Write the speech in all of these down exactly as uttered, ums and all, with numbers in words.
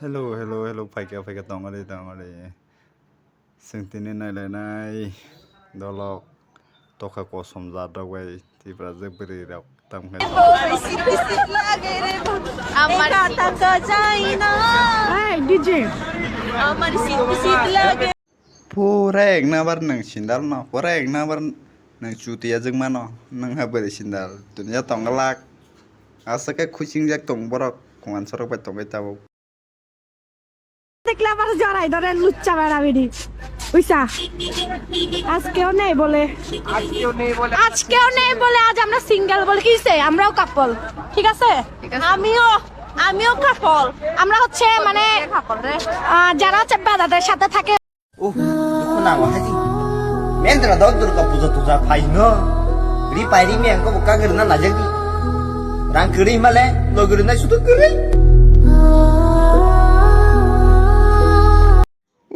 Hello, hello, hello, phaikha, phaikha, tongori, tongori. Chwng tini nailainai dolok tokha kosom jat rok bai Tiprajwk bwrwi rok tamkhe. Hey, D J. Pura ek number nwng sindal no, pura ek number nwng chuti ajwk mano, nwng ha bwrwi sindal dunia tongglak. Aswk khe khuchingjak tong borok, kuman sorok bai tongwi tabuk. দেখলে আবার জড়াই ধরে লুচ্চা বেড়া বেড়ি। বুঝছা? আজকেও নেই বলে। আজকেও নেই বলে। আজকেও নেই বলে আজ আমরা সিঙ্গেল বলে কিসে? আমরাও কাপল। ঠিক আছে? ঠিক আছে। আমিও, আমিও কাপল। আমরা হচ্ছে মানে, কাপল রে। আহ, যারা হচ্ছে বেদাদের সাথে থাকে। Uh, dukhu nango haji. Mendra dok durga puja tuja phaino. Ri pairi mi angko buka gerna najagi. Rang kiri male, lo gerna sudu kiri.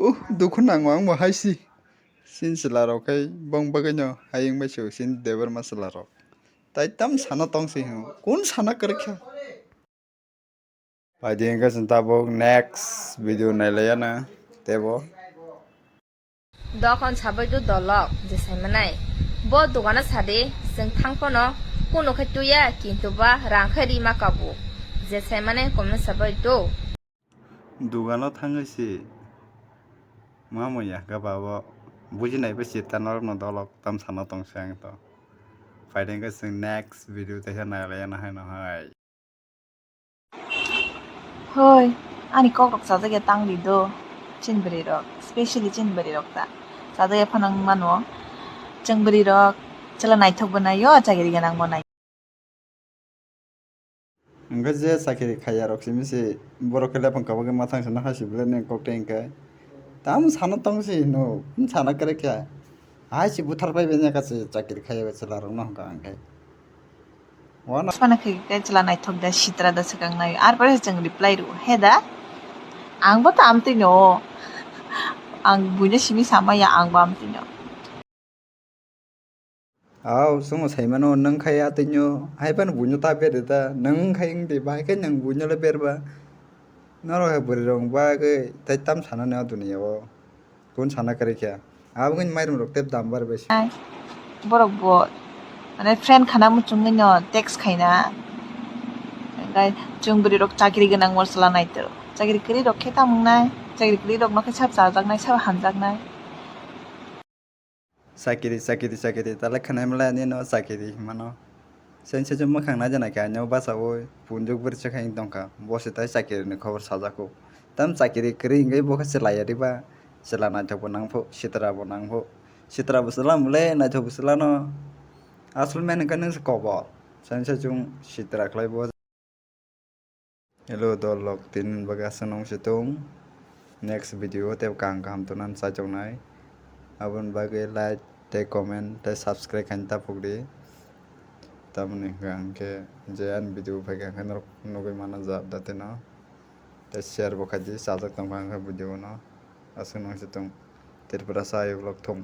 Uh, dukhu nango ang bo haisi. Sin chwla rok khai bong bagwi no hayung bai se sin debar ma chwla rok. Tai tam sana tong si hwn. Kun sana kwrwkha? Phaidi hwnkhe chwng tabuk next video nailaiyana teibo. Dokhon sabai do dolok je saimanai. Bo dogano sadi chwng thang phano kuno khe tuya kintu ba rang khe rima kabu je saimanai komno sabai do. Dogano thangwi si ma muya khe ba bo bujinai bai si ta norokno dolok tam sana tong se ang to. Phaidi hwnkhe chwng next video teisa nailaiyana haino hai. Hoi, ani kok rok chajak ya tang di do. Chin bwrwi rok, specially chin bwrwi rok ta. Chajak ya phano wng mano. Chwng bwrwi rok, chwla naithok bo nai o, chakiri gwnang bo nai. Hwnkhe je chakiri khaiya rok simi se borok khe lephang kabagwi ma thang se nokha si bwlai ni kok tei hwnkhe. Tam sana tong si no, sana kwrwkha. Hai si buthar pai benya kachi chakiri khaiya bai chwla rok no hwnkha hwnkhe. Wana. Phano khe khe chwla naithok da sitra da swkang nai. Ar pore chwng reply rw he da. Ang bo to amtwi no. Ang buino simi sama ya ang bo amtwi no. Aw, chwngno saimano nwng khai atwino hai phano buino ta berde ta nwng khai wngdi bahai khe nwng buino le berba. Norok hai bwrwi rok bagwi tai tam sanani o duniya o. Kun sana kwrwi khe. Aboni mairum rok tei dam bar bai se. Ai, borok bo, mane, friend khana muchungwi no text khaina. Hwnkhe chwng bwrwi rok chakri gwnang mor chwla naitwrw. Chakri kwrwi rok khe tamo wngnai? Chakri kwrwi rok no khe sab chajaknai, sab hamjaknai. Chakiri, chakiri, chakiri, tala khwnai mala ani no chakiri himano. Sense se mwkhang na jana khe ani o bachaui punjok bwrwi chwkha wng tongkha. Bo se tai chakiri ni khobor sajak kho. Tam chakiri kwrwi hwnkhe bo khe chwla ya diba? Chwla naithok bo nang pho, sitra bo nang pho. Sitra bo chwla mole, naithok bo chwla no. Asol men hwnkhe nwng se kobor. Sense se chwng sitra khlai bo. Hello dolok, tini bagwi aswk nung si tung. Next video o tei kaham kaham tongna chai tongnai. Aboni bagwi like tei comment tei subscribe khaina ta pukdi. Tamoni hwnkha hwnkhe je ani video phaikha hwnkhe norok nugwi mano jat da tino. Tei share bo khaidi, chajak tongkha hwnkhe video no. Aswk nung si tung. Tripura sa ayuk lok thung.